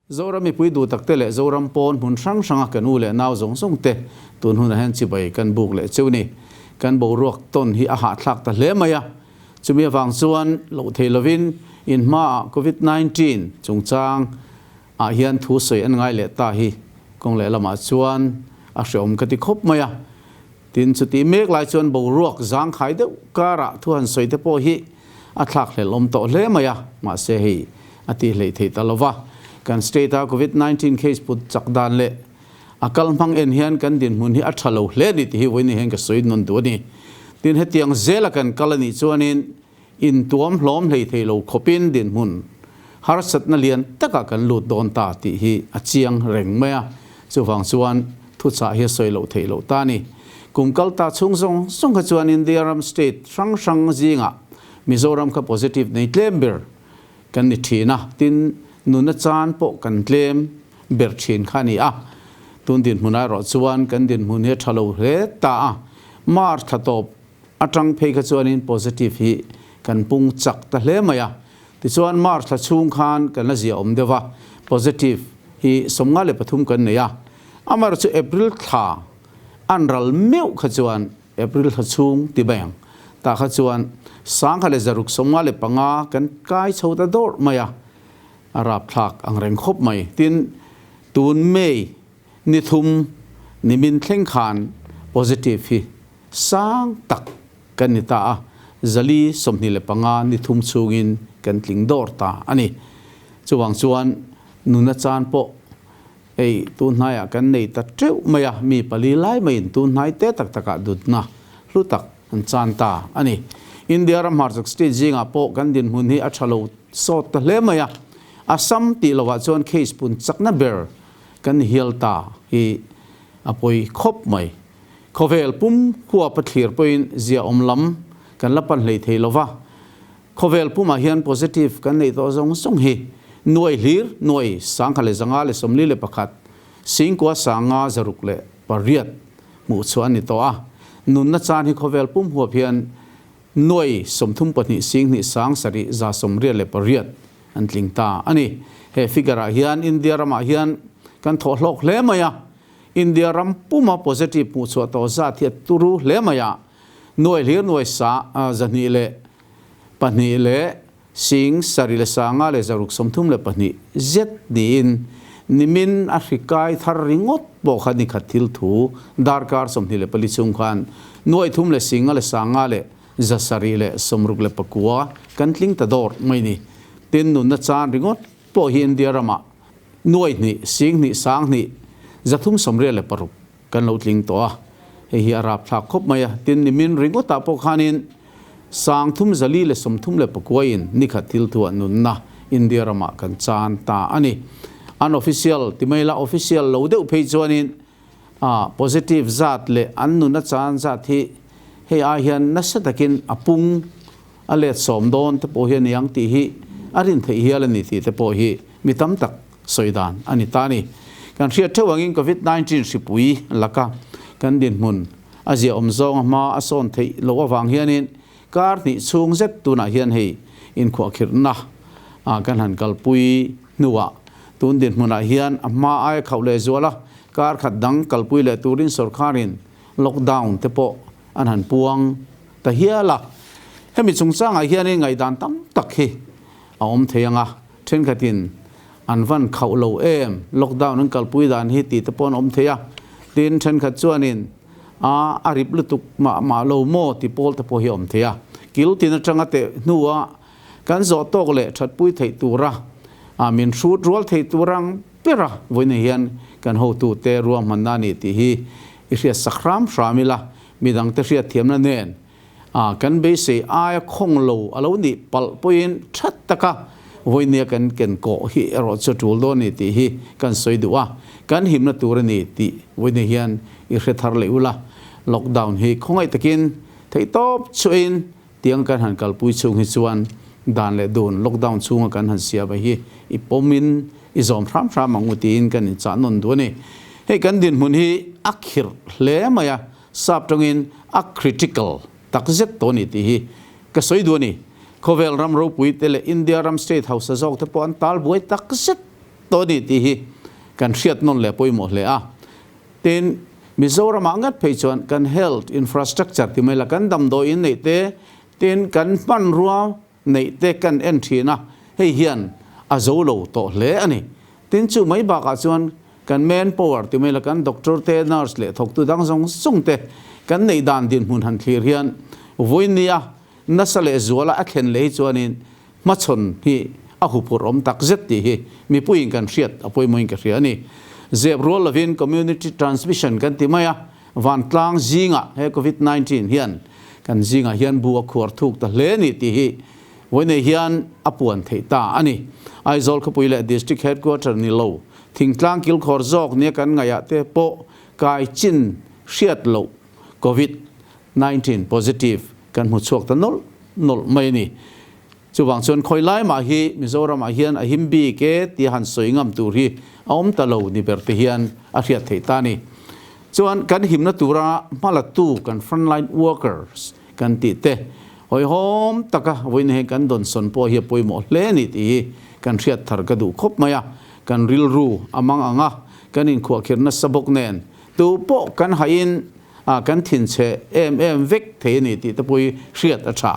Zoram mipui duh takte leh Zoram pawn hmun hrang hranga kan u leh nau zawng zawng te tun hunah hian chibai kan buk leh cheu ni. Kan boruak tawn hi a hahthlak ta hle mai a, chumi avang chuan loh thei lovin in hmaah Covid 19 chungchang ah hian thu sawi an ngai leh ta hi kawng leh lamah chuan a hreawm ka ti khawp mai a. Tin, chutih mek lai chuan boruak zangkhai deuh karah thu han sawi te pawh hi a thlak hlelh awm tawh hle mai a, mahse hei a tih hleih theih ta lo va. Kan state a Covid 19 case put chak dan leh a kal hmang en hian kan dinhmun hi a tha lo hle a ni tih hi vawiin hian ka sawi nawn duh a ni. Tin, hetiang zela kan kal a nih chuanin intuam hlawm hlei thei lo khawpin dinhmun harsatna lian takah kan lut dawn ta tih hi a chiang reng mai a, chuvang chuan thuchah hi a sawi loh theih loh ta a ni. Kum kal ta chhung zawng zawng kha chuan India ram state hrang hrang zingah Mizoram kha positive nei tlem ber kan ni thin a, tin nuna chan pawh kan tlem ber thin kha a ni a. Tun dinhmunah erawh chuan kan dinhmun hi a tha lo hle ta a, March thla tawp Atang phei kha chuanin positive hi kan pung chak ta hle mai a. Tichuan March thla chhung khan kan la zia awm deuh a, positive hi 53 kan nei a. Amaherawhchu chu April thla an ral meuh kha chuan April thla chhung ti mai ang tah kha chuan 1695 kan kai chho ta dawrh mai a, a rapthlak ang reng khawp mai. Tin, tun May ni thum nimin thleng khan positive hi Sang tak kan ni ta a, 425 ni thum chhungin kan tling dawr ta a ni. Chuvang chuan nuna chan pawh hei tun hnaiah kan nei ta teuh mai a, mi pali lai maiin tun hnai te tak takah dutna hlu tak an chan ta a ni. India ram hmarchhak state zingah pawh kan dinhmun hi a tha lo sawt ta hle mai a, Assam tih lovah chuan case pun chakna ber kan ni hial ta hi a pawi khawp mai. Khawvel pum huapa thlir pawhin zia awm lam kan la pan hlei thei lova, khawvel pumah hian positive kan neih tawh zawng zawng hi nuai hlir nuai 10,541 5,608 hmuh chhuah a ni tawh a. Nunna chan hi khawvel pum huap hian nuai 32 sing hnih sang sarih 188 an tling ta a ni. He figure ah hian India ramah hian kan thawh hlawk hle mai a. India ram puma positive hmuhchhuah tawh zat hi a turu hle mai a, nuai hlir nuai sa 202 leh sing sarih leh sanga leh 632 zet niin nimin a hri kai thar ringawt pawh kha nikhat thil thu darkar 24 chhung khan nuai thum leh singa leh sanga leh 769 kan tling ta dawr mai ni. Tin, nunna chan ringawt pawh hi India ramah Nuai hnih, sing hnih, sang hnih, 386 kan lo tling tawh a, hei hi a rapthlak khawp mai a. Tin, nimin ringawtah pawh khanin 3439 in nikhat thil thuah nunna India ramah kan chan ta a ni. Unofficial ti mai la, official lo deuh phei chuanin positive zat leh an nunna chan zat hi hei ai hian nasa takin a pung a let sawm dawn te pawh hi a ni ang tih hi a rin theih hial a ni tih te pawh hi mi tam tak sawi dan a ni ta a ni. Kan hriat theuh angin Covid 19 hripui laka kan dinhmun a ziahawm zawnga hma a sawn theih loh avang hianin kar hnih chhung zet tunah hian hei inkhuahkhirhna kan han kalpui hnuah tun dinhmunah hian a hma aia khauh leh zual a, kar khat dang kalpui leh turin sorkarin lockdown te pawh an han puang ta hial a. Hemi chungchangah hianin ngaihdan tam tak hi a awm thei ang a, thenkhatin an van khauh lo em, lockdown an kalpui dan hi tih te pawh an awm thei a, tin thenkhat chuanin a a rip lutuk mah mah lo maw ti pawl te pawh hi a awm thei a. Kil tin atanga teh hnua kan zawh tawk leh thatpui theih tura min hrut rual thei tur ang bera vawiin hian kan hotute ruahmanna a ni tih hi i hriat sak hram hram ila, midangte hriatthiamna nen kan beisei aia khawng lo a lo nih palh pawhin that taka vawinia kan ken kawh hi erawh chu a tul dawn a ni tih hi kan sawi duh a, kan himna tur a ni tih vawinia hian i hre thar leh ula, lockdown hi khawngaih takin theihtawp chhuahin Tiang kan han kalpui chhung hi chuan dan leh dun lockdown chhunga kan han siam a hi i pawmin i zawm hram hram ang u tiin kan inchah nawn duh a ni. Hei kan dinhmun hi a khirh hle mai a, sap tawngin a critical tak zet tawh a ni tih hi ka sawi duh a ni. Khawvel ram ropui te leh India ram state hausa zawk te pawh an tal buai tak zet. tawh a ni tih hi kan hriat nawn leh pawimawh hle a. Tin, Mizoramah ngat phei chuan kan health infrastructure ti mai la kan damdawi in neih te, tin kan hmanrua neih te kan en thin a, hei hian a zo lo tawh hle a ni. Tin, chu mai bakah chuan kan man power ti mai la kan doctor te, nurse leh thawktu dang zawng zawng te kan neih dan dinhmun han thlir hian vawinia nasa leh zuala a thlen leh hi chuanin hmachhawn hi a huphurh awm tak zet tih hi mipuiin kan hriat a pawimawhin ka hria a ni. Zep rual lovin community transmission kan ti mai a, vantlang zingah he covid 19 hian kan zingah hian bu a khuar thuk ta hle a ni tih hi vawiinei hian a puan theih ta a ni. Aizawl khawpui leh District Headquarter ni lo thingtlang kilkhawr zawk nia kan ngaihah te pawh kai chin hriat loh covid 19 positive kan hmu chhuak ta nawlh nawlh mai a ni. Chuvang chuan khawi lai mah hi Mizoramah hian a him bik e tia han sawi ngam tur hi a awm ta lo ni ber te hian a hriat theih ta a ni. Chuan kan himna tura hmalatu kan frontline workers kan tih te hawihhawm taka vawiin heng kan dawnsawn pawh hi a pawimawh hle a ni tih hi kan hriat thar ka duh khawp mai a. Kan rilru a mang ang a, kan inkhuahkhirh nasa bawk nen tu pawh kan hahin a kan thinchhe em em vek thei a ni tih te pawh hi hriat a tha.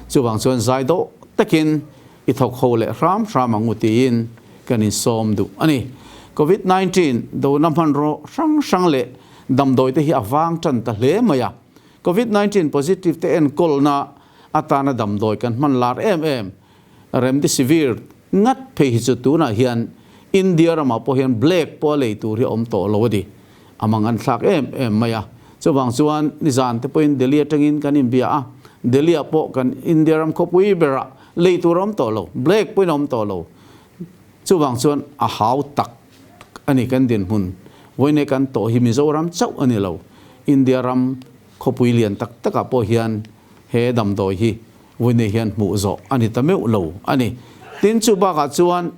Chuvang chuan zai dawh takin i thawk ho leh hram hram ang u tiin kan insawm duh a ni. Covid 19 dona hmanraw hrang hrang leh damdawi te hi a vang tan ta hle mai a. Covid 19 positive te enkawlna atana damdawi kan hman lar em em Remdesivir ngat phei hi chu tunah hian India ramah pawh hian black pawh a lei tur hi a awm tawh lo a ni. A mang an thlak em em mai a. Chuvang chuan nizan te pawhin Delhi atangin kan inbia a, Delhi ah pawh kan India ram khawpui berah lei tur a awm tawh lo, black pawhin a awm tawh lo. Chuvang chuan a hau tak a ni kan dinhmun. Vawiin kan tawh hi Mizoram chauh a ni lo, India ram khawpui lian tak takah pawh hian he damdawi hi vawiin hian hmuh zawh a ni ta meuh lo a ni. Tin, chu bakah chuan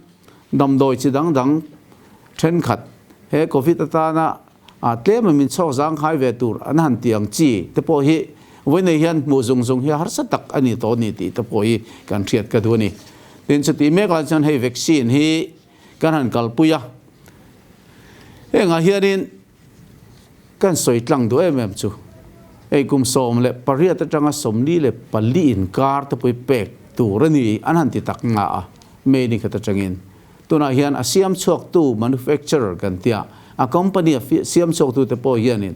Damdawi chi dang dang thenkhat he Covid atana tlem a min chhawk zangkhai ve tur an han ti ang chi te pawh hi vawiinei hian hmuh zung zung hi harsa tak a ni tawh a ni tih te pawh hi kan hriat ka duh a ni. Tin, chutih mek lai chuan hei vaccine hi kan han kalpui a, hengah hianin kan sawi tlang duh em em chu hei kum 18 atanga 44 inkar te pawh hi pek tur a ni an han ti tak nga a May ni khat atangin tunah hian a siam chhuak tu manufacturer kan tia a company a siam chhuak tu te pawh hianin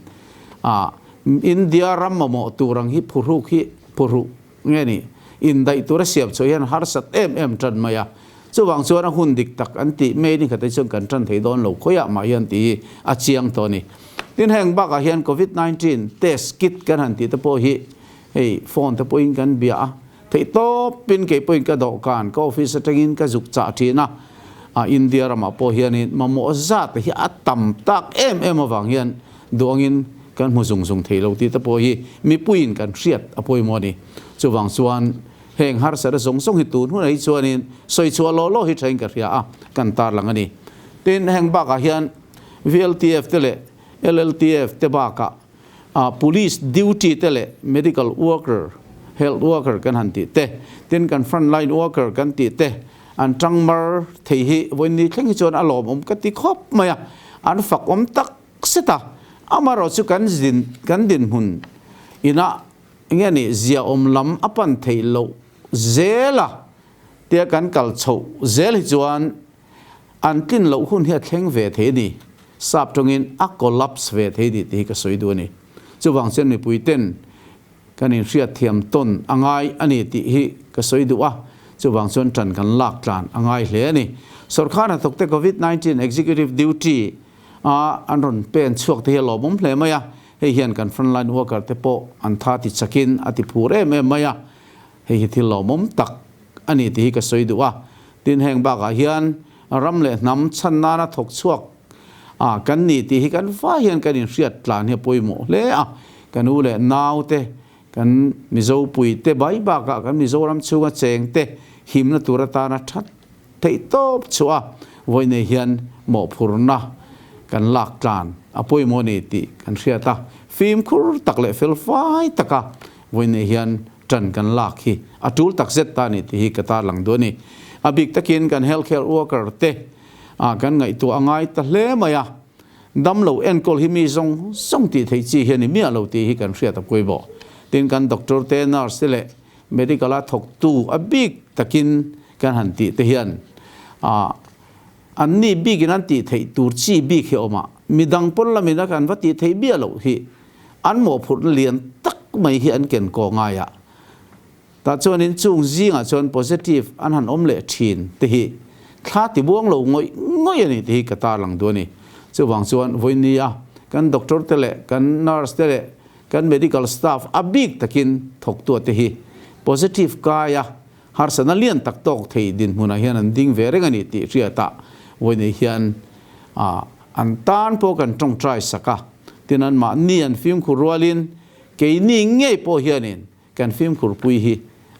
a India ram mamawh tur ang hi phuhruk hi phuhruh Nge ni, indaih tura siam chhuah hian harsat em em tan mai a. Chuvang chuan a hun dik tak an tih mai ni khatah chuan kan tan thei dawn lo khawiah mah hian tih hi a chiang tawh a ni. Tin, heng bakah hian Covid 19 test kit kan han tih te pawh hi hei phone te pawhin kan bia a, theih tawpin kei pawhin ka dawhkan ka office atangin ka zuk chah thin a, a India ramah pawh hianin mamawh zat hi a tam tak em em avang hian Duangin kan hmu zung zung thei lo tih te pawh hi mipuiin kan hriat a pawimawh a ni. Chuvang chuan heng harsatna zawng zawng hi tun hunah hi chuanin sawi chhuah law law hi thain ka hria a, kan tarlang a ni. Tin, heng bakah hian VLTF te leh LLTF te bakah Police duty te leh Medical worker, Health worker kan han tih te, tin kan frontline worker kan tih te an tangmar thei hi vawiin thleng hi chuan a lawmawm ka ti khawp mai a, an fakawm tak set a, amaherawh chu kan zin kan dinhmun inah nge ni ziaawm lam a pan theih loh zel a tia kan kal chhoh zel hi chuan an tlin loh hun hi a thleng ve thei a ni, sap tawngin a collapse ve thei ni tih hi ka sawi duh a ni. Chuvang chuan mipui ten kan inhriat thiam tawn a ngai a ni tih hi ka sawi duh a, chuvang chuan tan kan lak tlan a ngai hle a ni. Sorkar hnathawkte Covid 19 Executive Duty a an rawn pen chhuak te hi a lawmawm hle mai a, hei hian kan frontline worker te pawh an tha ti chakin a ti phur em em mai a, hei hi thil lawmawm tak a ni tih hi ka sawi duh a. Tin, heng bakah hian ram leh hnam chhan nana thawk chhuak a kan ni tih hi kan vai hian kan inhriat tlan hi a pawimawh hle a, kan u leh nau te, kan Mizo pui te bai bakah kan Mizoram chhunga cheng te himna tur atana that theih tawp chhuah a, vawiinei hian mawhphurna kan lak tlan a pawimawh a ni tih kan hriat a, fimkhur tak leh felfai taka vawiinei hian tan kan lak hi a tul tak zet ta a ni tih hi ka tarlang duh a ni. A bik takin kan healthcare worker te. A kan ngaihtuah a ngai ta hle mai a, damlo enkawl hi mi zawng zawng tih theih chi hi a ni miah lo tih hi kan hriat a pawimawh. Tin, kan doctor te, nurse te leh medical a thawktu a bik takin kan han tih te hian a an ni bikin an tih theih tur chi bik hi a awm a, midang pawn lamin a kan va tih theih miah loh hi an mawhphurhna lian tak mai hi an ken kaw ngai a. Tah chuanin chung zingah chuan positive an han awm leh thin te hi thla ti buang lo ngawih ngawih a ni tih hi ka tarlang duh a ni. Chuvang chuan vawinia kan doctor te leh kan nurse te leh kan medical staff a bik takin thawktua te hi positive kaia harsatna lian tak tawk thei dinhmunah hian an ding ve reng a ni tih hriatah vawinia hian an tan pawh kan tawngtai sak a. Tin anmahni an fimkhur rualin keini ngei pawh hianin Kan fimkhurpui hi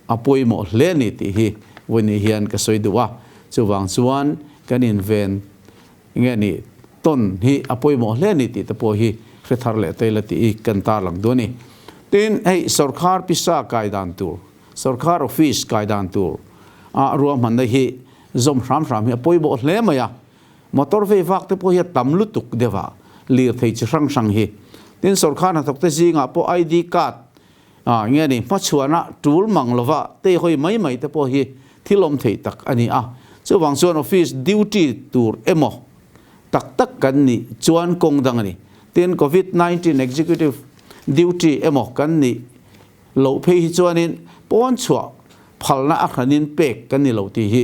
a pawimawh hle a ni tih hi vawiin hian ka sawi duh a, chuvang chuan kan inven nge ni tawn hi a pawimawh hle a ni tih te pawh hi hre thar leh taila tih hi kan tarlang duh a ni. Tin, hei sawrkhar pisa kai dan tur, sawrkhar office kai dan tur a ruahmanna hi zawm hram hram hi a pawimawh hle mai a, motor vei vak te pawh hi a tam lutuk deuh a, lirthei chi hrang hrang hi. Tin, sawrkhar hnathawkte zingah pawh ID card A nge ni, hmachhuana tul mang lova tei hawi mai mai te pawh hi thil awm thei tak a ni a. Chuvang chuan office duty tur emaw tak tak kan nih chuan kawng dang a ni. Tin, Covid 19 executive duty emaw kan nih loh phei hi chuanin pawn chhuah phalna a hranin pek kan ni lo tih hi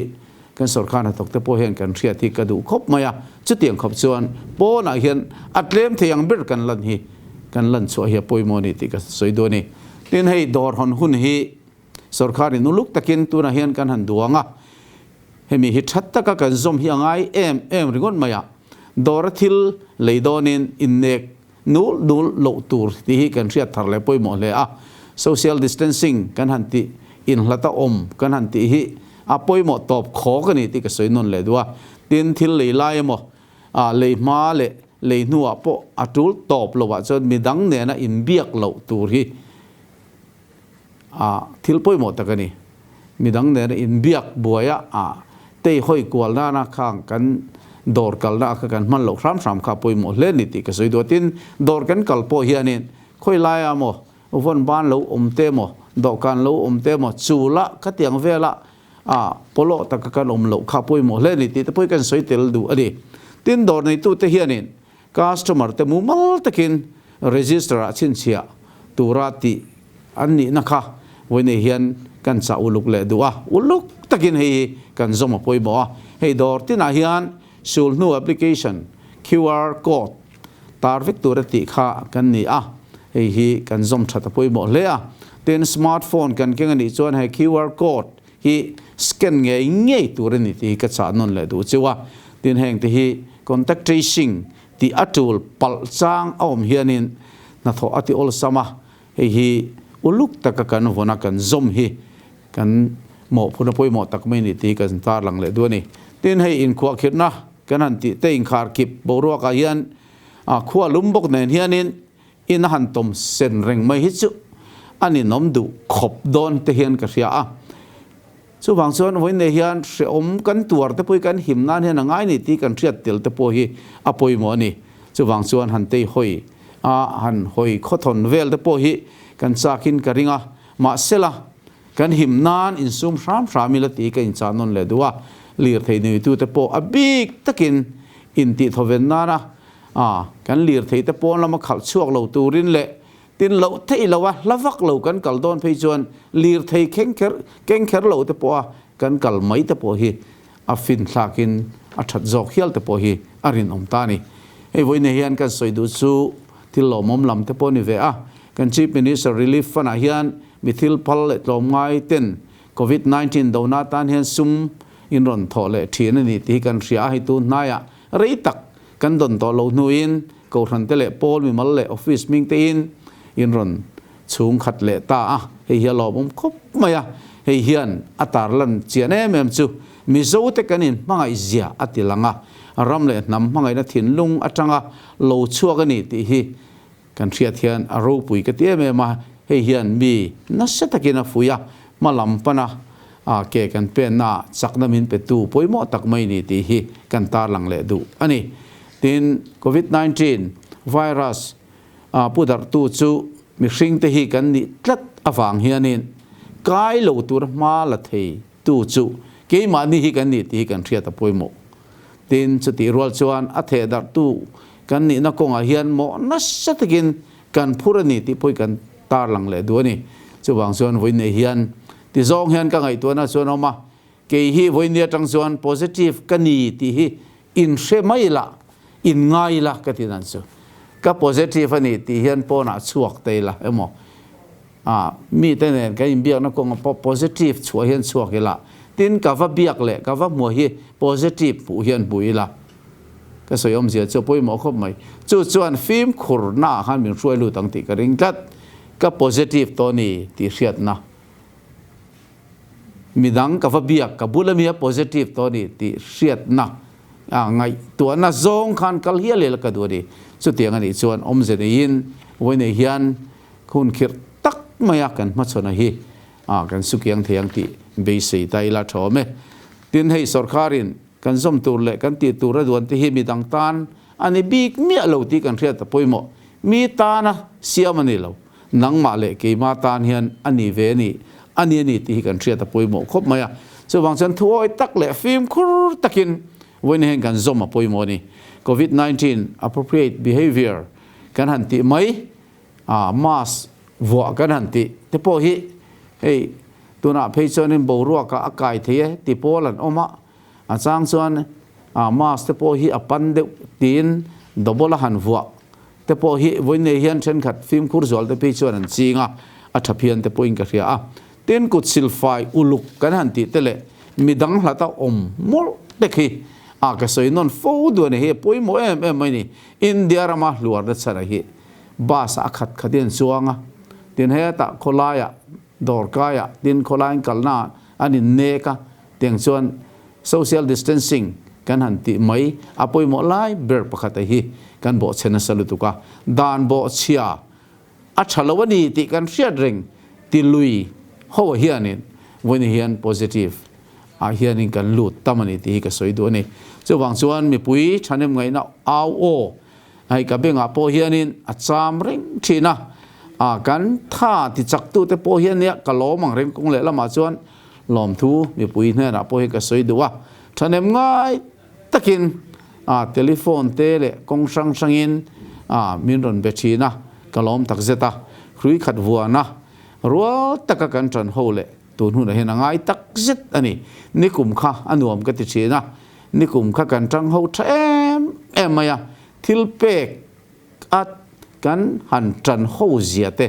kan sorkar hnathawk te pawh hian kan hriat hi ka duh khawp mai a, chutiang khawp chuan pawnah hian a tlem thei ang ber kan lan hi kan lan chhuah hi a pawimawh a ni tih ka sawi duh a ni. Tin, hei dawr hawn hun hi sorkarin uluk takin tunah hian kan han duang a, hemi hi tha taka kan zawm hi a ngai em em ringawt mai a, dawra thil lei dawnin innek nul nul loh tur tih hi kan hriat thar leh pawimawh hle a, social distancing kan han tih, inhlata awm kan han tih hi a pawimawh tawp khawk a ni tih ka sawi nawn leh duh a. Tin, thil lei lai emaw, ah lei hma leh lei hnuah pawh a tul tawp lovah chuan midang nena inbiak loh tur hi a thil pawimawh tak a ni. Midang nena inbiak buaia a tei hawi kual nana khang kan dawr kalna kha kan hman loh hram hram kha pawimawh hle a ni tih ka sawi duh a. Tin, dawr kan kal pawh hianin khawi laia maw vawn ban lo awm te maw, dawhkan lo awm te maw, chula khatiang vela a pawlawh taka kan awm loh kha pawimawh hle a ni tih te pawh hi kan sawi tel duh a ni. Tin, dawr neitute hianin Customer te mumal takin register ah chhinchhiah tura tih an nihna kha vawiinei hian kan chah uluk leh duh a, uluk takin hei hi kan zawm a pawimawh a. Hei dawr tinah hian sulhnu application QR code tar vek tura tih kha kan ni a, hei hi kan zawm that a pawimawh hle a. Tin, smartphone kan keng a nih chuan hei QR code hi scan ngei ngei tur a ni tih hi ka chah nawn leh duh chiu a. Tin, heng te hi contact tracing tih a tul palh chang a awm hianin hnathawh a ti awlsam a, hei hi uluk taka kan vawn a kan zawm hi kan mawhphurhna pawimawh tak mai a ni tih hi kan tarlang leh duh a ni. Tin, hei inkhuahkhirhna kan han tih te inkharkip boruakah hian a khua lum bawk nen hianin In a han tawm sen reng mai hi chu a ninawm duh khawp dawn te hian ka hria a. Chuvang chuan vawiin hian hrehawm kan tuar te pawh hi kan him nan hian a ngai ni tih kan hriat tel te pawh hi a pawimawh a ni. Chuvang chuan han tei hawi a, han hawi khawthawn vel te pawh hi kan chakin ka ring a. Mahsela, kan him nan insum hram hram ila tih ka inchah nawn leh duh a. Lirthei nuitute pawh a bik takin intihthawen nana A, kan lirthei te pawn lama khalh chhuak lo turin leh tin loh theih lo a, hla vak lo kan kal dawn phei chuan lirthei kheng kher keng kher lo te pawh a kan kal mai te pawh hi a fin thlakin a that zawk hial te pawh hi a rinawm ta a ni. Hei vawiin hian kan sawi duh chu thil lawmawm lam te pawh a ni ve a, kan Chief Minister Relief Fund ah hian mi thil phal leh tlawmngai ten Covid 19 dona atan hian sum in rawn thawh leh thin a ni tih hi kan hria a, hei tun hnaiah rei tak Kan dawn tawh loh hnuin Kohhran te leh Pawl mimal leh Office hming tein in rawn chhung khat leh ta a, hei hi a lawmawm khawp mai a, hei hian a tarlan chian em em chu Mizo te kan in hmangaih zia a ti lang a, ram leh hnam hmangaihna thinlung atanga lo chhuak a ni tih hi kan hriat hian a ropui ka ti em em a, hei hian mi nasa takin a fuih a, hma lam pana. a ke kan penna chakna min petu pawimawh tak mai ni tih hi kan tarlang leh duh a ni. Tin, Covid 19 virus a pu darhtu chu mihring te hi kan nih tlat avang hianin kai lo tur hma la thei tu chu keimahni hi kan nih tih hi kan hriat a pawimawh. Tin, chutih rual chuan a theh darhtu kan nihna kawngah hian mawh nasa takin kan phur a ni tih pawh hi kan tarlang leh duh a ni. Chuvang chuan vawiinei hian ti zawng hian ka ngaihtuahna chuan a awm a, kei hi vawiini atang chuan positive ka ni tih hi inhre mai la, inngai la ka ti dan chu. Ka positive a ni tih hian pawnah chhuak ta ila emaw, ah mite nen kan inbiakna kawnga pawh positive chhuah hian chhuak ila, tin ka va biak leh ka va hmuh hi positive hmuh hian hmu ila. Ka sawi awmzia chu a pawimawh khawp mai. Chu chuan fimkhurnaah khan min hruai lut ang tih ka ring tlat. Ka positive tawh a ni tih hriatna. Midang ka va biak, ka bula mi a positive tawh a ni tih hriatna ngaihtuahna zawng khan kal hial ila ka duh a ni. Chutiang a nih chuan awmze neiin vawiinei hian hun khirh tak maia kan hmachhawn hi kan sukiang thei ang tih beisei ta ila tha awm e. Tin, hei sorkarin Kan zawm tur leh kan tih tur a duan te hi midang tan a ni bik miah lo tih kan hriat a pawimawh. Mi tana siam a ni lo. Nangmah leh keimah tan hian a ni ve a ni, a ni a ni tih hi kan hriat a pawimawh khawp mai a. Chuvang chuan thuawi tak leh fimkhur takin vawiin hian kan zawm a pawimawh a ni. Covid 19 appropriate behaviour kan han tih mai a, mask vuah kan han tih te pawh hi hei tunah phei chuanin boruakah a kai thei e ti pawl an awm a, A chang chuan a mask te pawh hi a pan deuh tiin double a han vuah te pawh hi vawiin hian thenkhat fimkhur zual te phei chuan an ching a, a tha phian te pawhin ka hria a. Tin, kut silfai uluk kan han tih te leh midang hlata awm mawlh te khi a ka sawi nawn fo duh a ni. Hei a pawimawh em em mai ni. India rama hluarna chhan a hi bus ah a khat khat hi an chuang a, tin hetah khawlaiah dawrkaiah tin khawlaiin kalna an innek a, Tiang chuan social distancing kan han tih mai a pawimawh lai ber pakhat a hi kan bawhchhe nasa lutuk a, dan bawhchhia a tha lo a ni tih kan hriat reng ti lui ho hianin vawiin hian positive ah hianin kan lut tam a ni tih hi ka sawi duh a ni. Chuvang chuan mipui thahnem ngaihna au aw hei ka bengah pawh hianin a cham reng thin a, kan tha ti chaktute pawh hian nia ka lawm ang reng kawng leh lamah chuan Lawmthu mipui hnenah pawh hi ka sawi duh a, thahnem ngai takin a telephone te leh kawng hrang hrangin a min rawn be thin a, ka lawm tak zet a, hrui khat vuana rual taka kan tan ho leh tun hunah hian a ngai tak zet a ni. Nikum kha a nuam ka ti thin a, nikum kha kan tang ho tha em em mai a, thil pek a kan han tan ho zia te,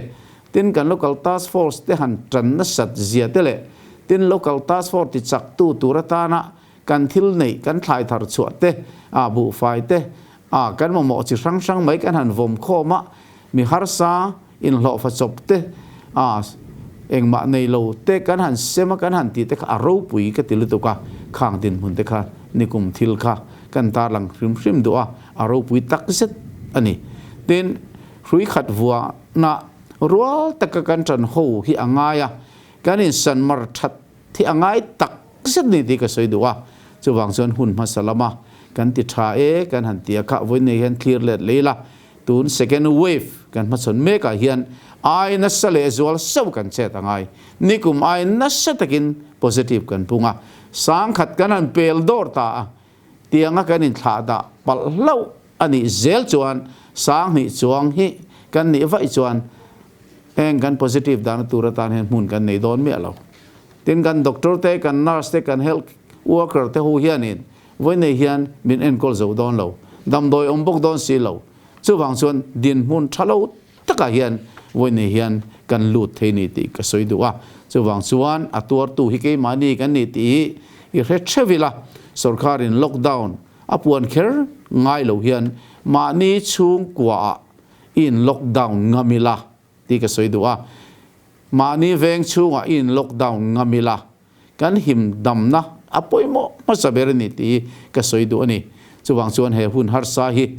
tin kan local task force te han tan nasat zia te leh tin local task force ti chak tu tur atana kan thil neih kan thlai thar chhuah te, a buhfai te, a kan mamawh chi hrang hrang mai kan han vawm khawm a, mi harsa inhlawhfa chawp te, a engmah nei lo te kan han sem a kan han tih te kha a ropui ka ti lutuk a, khang dinhmun te kha nikum thil kha kan tarlang hrim hrim duh a, a ropui tak zet a ni. Tin, hrui khat vuahna rual taka kan ṭan ho hi a ngai a, kan insan mar ṭhat hi a ngai tak zet ni tih ka sawi duh a, chuvang chuan hun hmasa lama kan ti ṭha e kan han ti a kha vawiin nei hian thlir let lei la, tun second wave kan hmachhawn mekah hian ai nasa leh zual sauh kan chet a ngai. Nikum ai nasa takin positive kan pung a, sangkhat kan han pel dawr ta a, Tianga kan inthlah dah palh hlauh a nih zel chuan sanghnih chuang hi kan nih vaih chuan heng kan positive dahna tur atan hian hmun kan nei dawn miah lo. Tin, kan doctor te, kan nurse te, kan health worker te ho hianin vawiinei hian min enkawl zo dawn lo, damdawi awm bawk dawn si lo. Chuvang chuan dinhmun tha lo takah hian vawiinei hian kan lut thei ni tih ka sawi duh a. Chuvang chuan a tuartu hi keimahni kan ni tih hi i hre theuh ila, sorkarin lockdown a puan kher ngai lo hian mahni chhungkuaah i in lockdown ngam ila tih ka sawi duh a. Mahni veng chhungah i in lockdown ngam ila kan him damna a pawimawh hmasa ber a ni tih hi ka sawi duh a ni. Chuvang chuan he hun harsa hi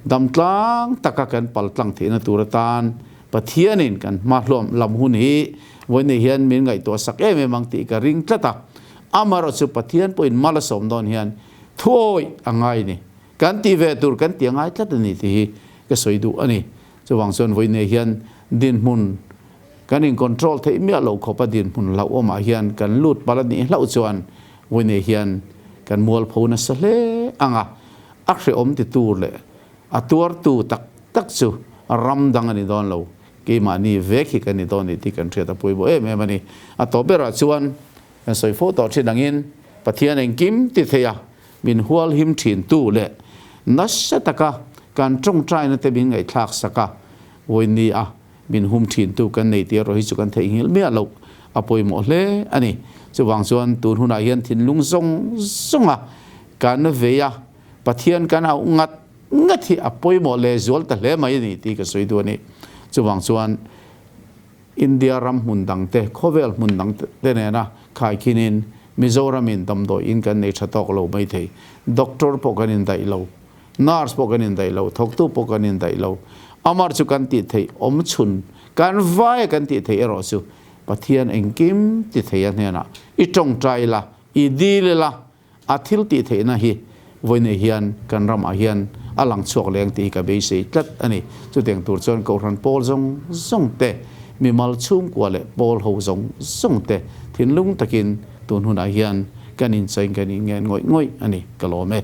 damtlang taka kan paltlang theihna tur atan Pathianin kan hma hlawm lam hun hi vawiin hian min ngaihtuah sak em em ang tih ka ring tlat a. Amaherawhchu Pathian pawhin mal a sawm dawn hian thuawih a ngai ni. Kan tih ve tur kan tih a ngai tlat a ni tih hi ka sawi duh a ni. Chuvang chuan vawiin hian dinhmun kan in control theih miah loh khawpa dinhmun hlauhawmah hian kan lut palh a nih hlauh chuan vawiin hian kan mualpho nasa hle ang a, a hrehawm ti tur leh a tuartu tak tak chu ram dang a ni dawn lo, keimahni vek hi kan ni dawn ni tih kan hriat a pawimawh em em a ni. A tawp berah chuan kan sawi fo tawh thin angin Pathian engkim ti thei a, min hual him thin tu leh nasa taka kan tawngtaina te min ngaihthlak sak a, vawiin a min hum thin tu kan nei tih erawh hi chu kan theihnghilh miah loh a pawimawh hle a ni. Chuvang chuan tun hunah hian thinlung zawng zawnga kan vei a, Pathian kan auh ngat ngat hi a pawimawh leh zual ta hle mai a ni tih ka sawi duh a ni. Chuvang chuan India ram hmun dang te, khawvel hmun dang te nena khaikhinin Mizoramin damdawi in kan nei tha tawk lo mai thei. Doctor pawh kan indaih lo, nurse pawh kan indaih lo, thawktu pawh kan indaih lo. Amar chu kan tih theih awm chhun, kan vaia kan tih theih erawh chu Pathian engkim ti thei a hnenah i tawngtai la, i dil ila, A thil tih theihna hi vawiin hian kan ramah hian a lang chhuak leng tih hi ka beisei tlat a ni. Chutiang tur chuan Kohhran pawl zawng zawng te, mimal chhungkua leh pawl ho zawng zawng te thinlung takin tun hunah hian kan inchain kan inngen ngawih ngawih a ni. Ka lawm e.